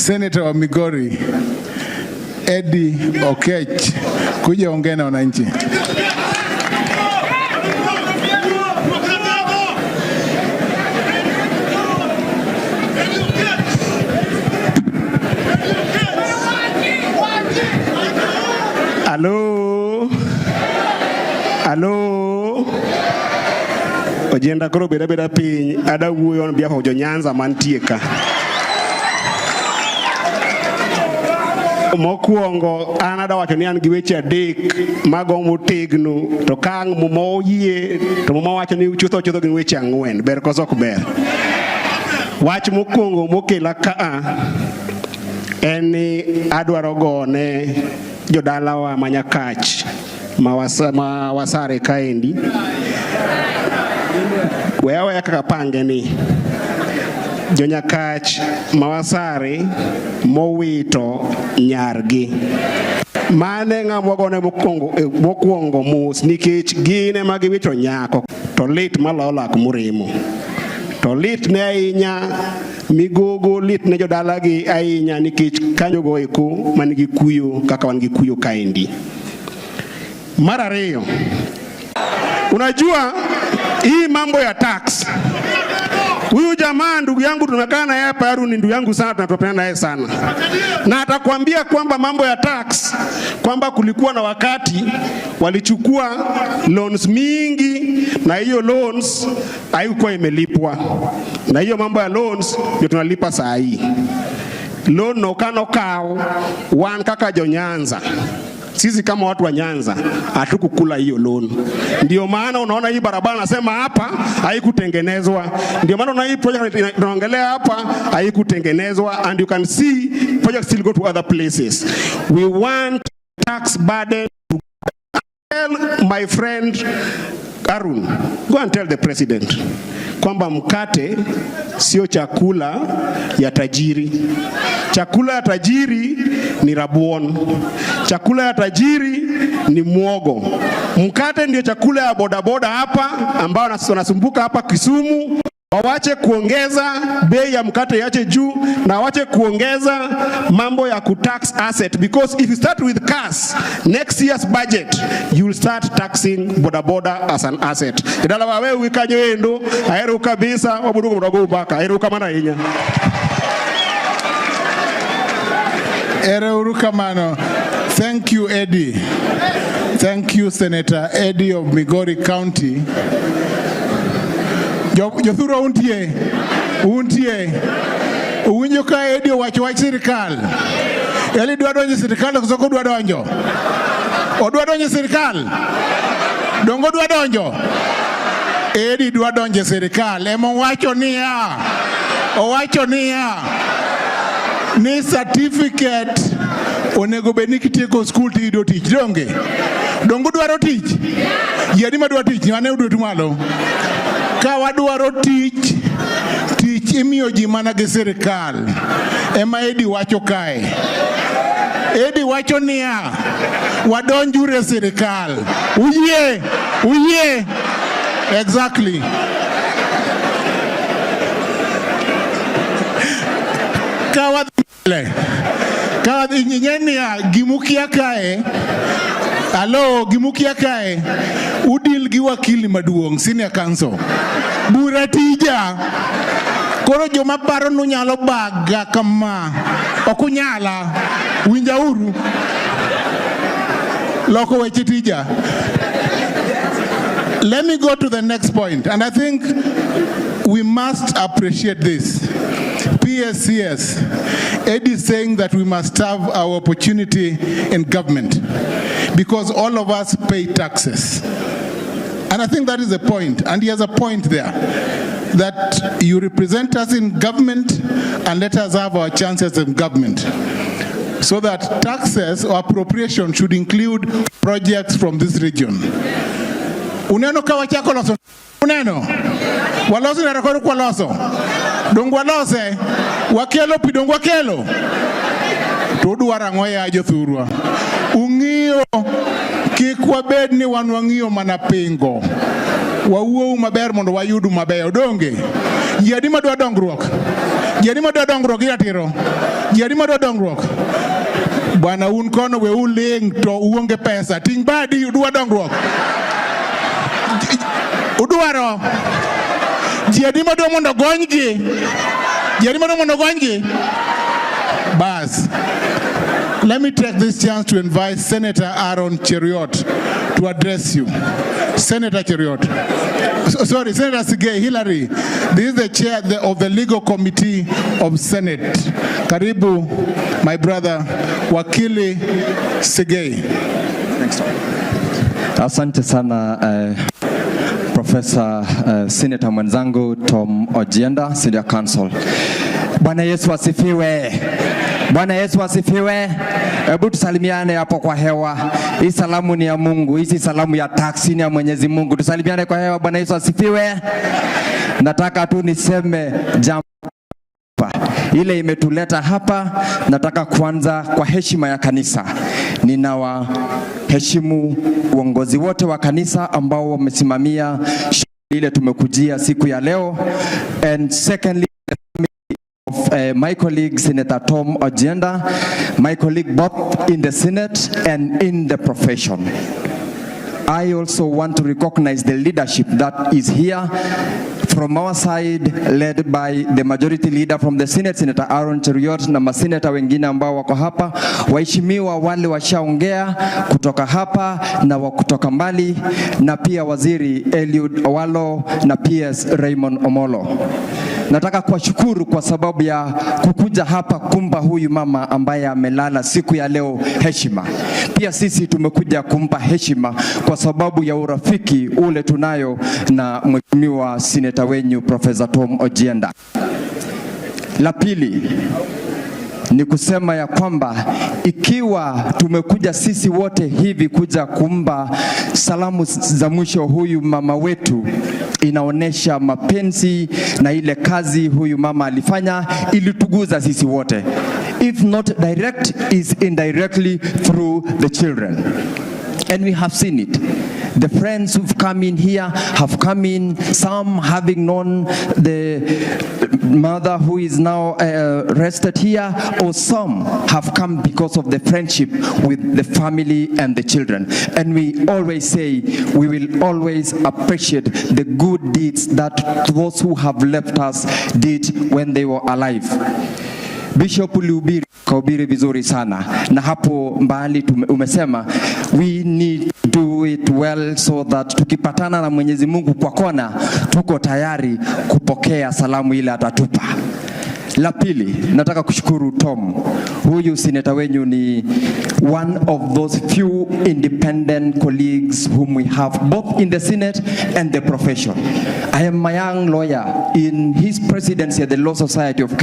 Senator wa Migori Eddie Okech kuja ongea na wananchi. Alo, alo. Ojienda koro beda beda piny, ada wuoyo on behalf of jo Nyanza mantie ka. Mokwongo an ada wacho ni an gi weche adek mago motegno to ka ang' muma oyie to muma wacho ni chutho chutho gin weche ang'wen, ber koso ok ber? Wach mokwongo mokela kaa en ni adwaro gone jodalawa ma Nyakach ma wasare kaendi we aweya kaka pange ni jonyakach ma wasare mowito nyargi mane ng'ama wagone mokwongo mokwongo mos nikech gin ema giwito nyako to lit maloyo lak moremo to lit ne ahinya migogo lit ne jodalagi ahinya nikech kanyogo eko man gi kuyo kaka wan gi kuyo kaendi. Mar ariyo, unajua hii mambo ya tax, huyu jamaa ndugu yangu tumekaa naye hapa, Haru ni ndugu yangu sana, tunatopana naye sana, na atakwambia kwamba mambo ya tax, kwamba kulikuwa na wakati walichukua loans mingi na hiyo loans haikuwa imelipwa, na hiyo mambo ya loans ndio tunalipa saa hii. Loan no kano kaw wan kaka jo Nyanza sisi kama watu wa Nyanza hatukukula hiyo loan. Ndio maana unaona hii barabara nasema hapa haikutengenezwa. Ndio maana unaona hii project tunaongelea hapa haikutengenezwa, and you can see projects still go to other places. We want tax burden to tell my friend Arun, go and tell the president kwamba mkate sio chakula ya tajiri. Chakula ya tajiri ni rabuon, chakula ya tajiri ni muogo. Mkate ndio chakula ya bodaboda hapa ambao wanasumbuka hapa Kisumu. Wawache kuongeza bei ya mkate iache juu na wache kuongeza mambo ya kutax asset, because if you start with cars, next year's budget you will start taxing bodaboda as an asset. Jodala wawe wikanyo endo ahero kabisa wabudugo mondo mbaka ahero kamano ahinya. Ero uru kamano. Thank you, Eddie. Thank you, Senator Eddie of Migori County. Jothurwa untie, untie. Uwinjo ka Eddie owacho wach sirikal. Eli dwa donjo e sirikal koso ok odwa donjo? Odwa donjo e sirikal? Dongo odwa donjo? Eddie dwa donjo e sirikal. Ema owacho niya, ni certificate onego bed ni kitieko skul tiyudo tich, donge? Donge udwaro tich? Ji adi madwa tich? Wane udwetu malo. Ka wadwaro tich, tich imiyo ji mana gi sirikal. Ema Eddie wacho kae. Eddie wacho niya, wadonjuru e sirikal. Uyie? Uyie? Exactly. Ka wadhi mbele, ka wadhi ing'e niya, gimukia kae, alo, gimukia kae, udil gi wakili maduong', senior counsel. Bura tija. Koro joma paro nunyalo baga kama, ok unyala. Winjauru. Loko weche tija. Let me go to the next point, and I think we must appreciate this. PSCS, Eddie is saying that we must have our opportunity in government because all of us pay taxes. And I think that is the point, and he has a point there, that you represent us in government and let us have our chances in government. So that taxes or appropriation should include projects from this region. Uneno ka wachako loso, uneno? Waloso ndara koro kwaloso. Dong walose, wakelo pi dong wakelo. To udwaro ang'o ya jothurwa? Ung'iyo kik wabed ni wan wang'iyo mana pingo. Wawuowu maber mondo wayudu mabeyo, donge? Ji adi madwa dongruok? Ji adi madwa dongruok gi ratiro? Ji adi madwa dongruok? Bwana, un kono we uling to uonge pesa. Ting' badi, udwa dongruok. Udwaro. Ji adi madwa mondo gonygi? Ji adi madwa mondo gonygi? Bas. Let me take this chance to invite Senator Aaron Cheruiyot to address you. Senator Cheruiyot. Sorry, Senator Sigei Hillary. This is the chair of the Legal Committee of Senate. Karibu, my brother, Wakili Sigei. Asante sana, Professor, Senator mwenzangu Tom Ojienda, Senior Counsel. Bwana Yesu asifiwe. Bwana Yesu asifiwe. Hebu tusalimiane hapo kwa hewa. Hii salamu ni ya Mungu, hii si salamu ya taksi, ni ya Mwenyezi Mungu. Tusalimiane kwa hewa. Bwana Yesu asifiwe. Nataka tu niseme jambo ile imetuleta hapa. Nataka kwanza kwa heshima ya kanisa, ninawaheshimu uongozi wote wa kanisa ambao wamesimamia shughuli ile tumekujia siku ya leo, and secondly, the family of my colleague Senator Tom Ojienda, my colleague both in the Senate and in the profession. I also want to recognize the leadership that is here from our side, led by the majority leader from the Senate, Senator Aaron Cheruiyot, na maseneta wengine ambao wako hapa, waheshimiwa wale washaongea kutoka hapa na wa kutoka mbali, na pia Waziri Eliud Owalo na PS Raymond Omolo. Nataka kuwashukuru kwa sababu ya kukuja hapa kumpa huyu mama ambaye amelala siku ya leo heshima. Pia sisi tumekuja kumpa heshima kwa sababu ya urafiki ule tunayo na Mheshimiwa Seneta wenyu Professor Tom Ojienda. La pili ni kusema ya kwamba ikiwa tumekuja sisi wote hivi kuja kumpa salamu za mwisho huyu mama wetu, inaonyesha mapenzi na ile kazi huyu mama alifanya ilituguza sisi wote, if not direct is indirectly through the children. And we have seen it. The friends who've come in here have come in, some having known the mother who is now rested here, or some have come because of the friendship with the family and the children. And we always say we will always appreciate the good deeds that those who have left us did when they were alive. Bishop, ulihubiri, ukahubiri vizuri sana, na hapo mbali umesema we need to do it well so that tukipatana na Mwenyezi Mungu kwa kona, tuko tayari kupokea salamu ile atatupa. La pili, nataka kushukuru Tom. Huyu seneta wenyu ni one of those few independent colleagues whom we have both in the Senate and the profession. I am a young lawyer in his presidency at the Law Society of Kenya.